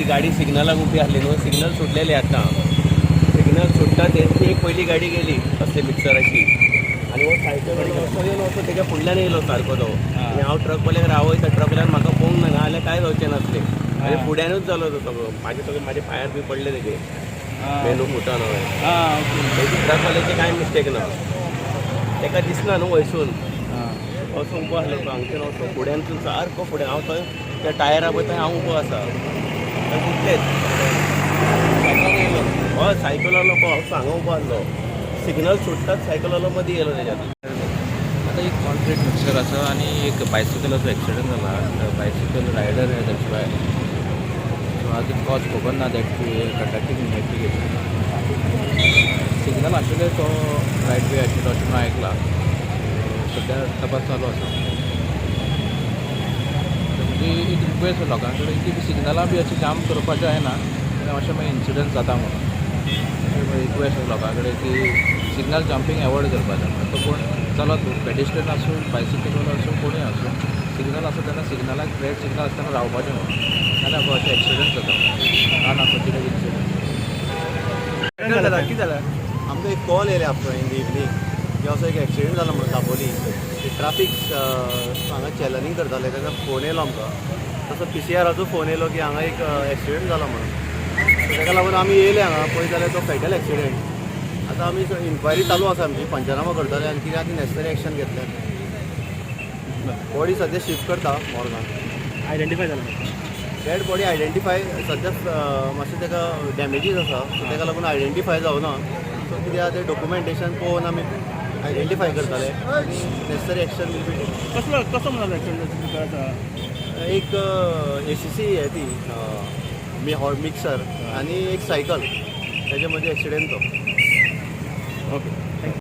ती गाडी सिग्नलाक उबी आसली न्हू, सिग्नल सुटलेले. आतां सिग्नल सुट्टा तेची एक पयली गाडी गेली असली मिक्सराची आनी हो सायकल असो येयलो, असो तेच्या फुडल्यान येयलो सारको तो. आनी हांव ट्रकवाल्याक रावयता, ट्रकवाल्यान म्हाका पळोवंक ना, नाजाल्यार कांय जावचें नासलें. आनी फुड्यानूच जालो तो सगळो. म्हाजे सगळे म्हाजे पांयार बी पडले तेजे, मेंदू फुटोन हांवें. तेजी ट्रकवाल्याची कांय मिस्टेक ना, तेका दिसना न्हू वयसून. असो उबो आसलो तो हांगच्यान असो फुड्यानसून सारको फुडें. हांव थंय त्या टायरा पळय, थंय हांव उबो आसा, थंय फुटलेच. हय, सायकलवालो पळय असो हांगा उबो आसलो, सिग्नल सुट्टात सायकलवालो मदीं येयलो तेज्या. आता एक कॉन्क्रीट मिक्सर आसा आनी एक बायसिकलाचो एक्सिडंट जाला. बायसिकल रायडर हे एक्सपायर. सो आजून कॉज खबर ना, that we conducting investigation. Signal आशिल्ले तो रायट वे आशिल्लो अशें म्हणून आयकलां. सद्या तपास चालू आसा. म्हणजे एक रिक्वेस्ट लोकां कडेन की सिग्नलां बी अशें जाम करपाचें जायना, अशें मागीर इन्सिडंट जाता म्हणून. अशें रिक्वेस्ट लोकां कडेन की सिग्नल जम्पींग एवॉयड करपाचें. तो कोण चलत पेडेस्ट्रियन आसूं, बायसिकलवालो आसूं, कोणूय आसूं, सिग्नल आसा तेन्ना सिग्नलाक, रेड सिग्नल आसतना रावपाचें म्हणून. नाल्यार अशें एक्सिडंट जाता, अनफॉर्च्युनेट इन्सिडंट. कितें जालें? आमकां एक कॉल येयले आफ्टर इन the evening की असो एक एक्सिडंट जाला म्हणून दाबोली. ट्राफीक हांगा चॅलनींग करताले तेन्ना फोन येयलो आमकां. तसो पीसीआराचो फोन येयलो की हांगा एक एक्सिडंट जाला म्हणून. सो ताका लागून आमी येयले हांगा, पळयत जाल्यार तो फेटल एक्सिडंट. आतां आमी इन्क्वायरी चालू आसा आमची, पंचनामा करतले आनी कितें आतां नेसेसरी एक्शन घेतले. बॉडी सद्या शिफ्ट करता मॉर्गान. आयडेंटिफाय जाला? डेड बॉडी आयडेंटिफाय सद्या मातशें ताका डॅमेजीस आसा, सो ताका लागून आयडेंटिफाय जावना. सो कितें आहा तें डॉक्युमेंटेशन पळोवन आमी आयडेंटिफाय करतले आनी necessary action will be taken. कसलो कसो म्हणून एक्सिडंट? एक एसीसी हे ती मिक्सर आनी एक सायकल, तेजे मदीं एक्सिडेंट तो. Okay, thank you.